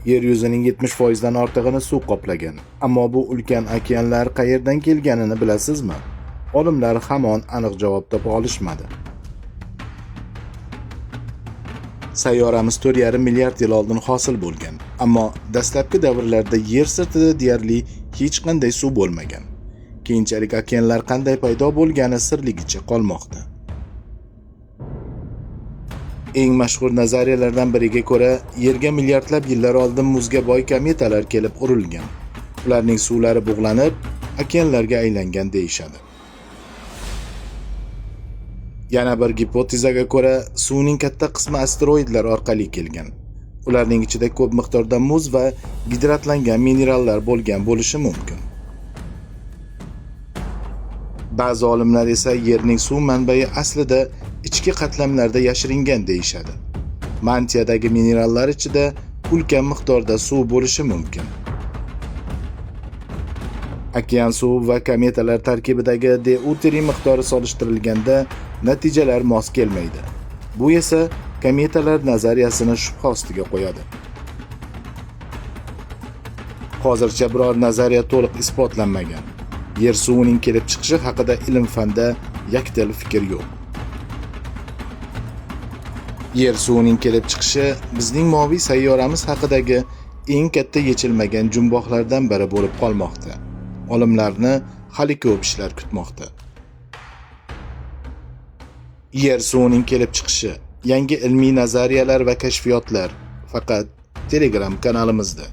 Yer yuzining 70% dan ortig'ini suv qoplagan. Ammo bu ulkan okeanlar qayerdan kelganini bilasizmi? Olimlar hamon aniq javob topa olishmadi. Sayyoramiz 4,5 milliard yil oldin hosil bo'lgan, ammo dastlabki davrlarda yer sirtida deyarli hech qanday suv bo'lmagan. Keyinchalik okeanlar qanday paydo bo'lgani sirligicha qolmoqda. Eng mashhur nazariyalardan biriga ko'ra, Yerga milliardlab yillar oldin muzga boy kometalar kelib urilgan. Ularning suvlari bug'lanib, okeanlarga aylangan deyishadi. Yana bir gipotezaga ko'ra, suvning katta qismi asteroidlar orqali kelgan. Ularning ichida ko'p miqdorda muz va gidratlangan minerallar bo'lgan bo'lishi mumkin. Ba'zi olimlar esa Yerning suv manbai aslida ichki qatlamlarda yashiringan deyishadi. Mantiyadagi minerallar ichida ulkan miqdorda suv bo'lishi mumkin. Okean suvi va kometalar tarkibidagi deuteriy miqdori solishtirilganda natijalar mos kelmaydi. Bu esa kometalar nazariyasini shubha ostiga qo'yadi. Hozircha biror nazariya to'liq isbotlanmagan. Yer suvining kelib chiqishi haqida ilm-fanda yakdil fikr yo'q. Yer suvining kelib chiqishi bizning moviy sayyoramiz haqidagi eng katta yechilmagan jumboqlardan biri bo'lib qolmoqda. Olimlarni hali ko'p ishlar kutmoqda. Yer suvining kelib chiqishi, yangi ilmiy nazariyalar va kashfiyotlar faqat Telegram kanalimizda.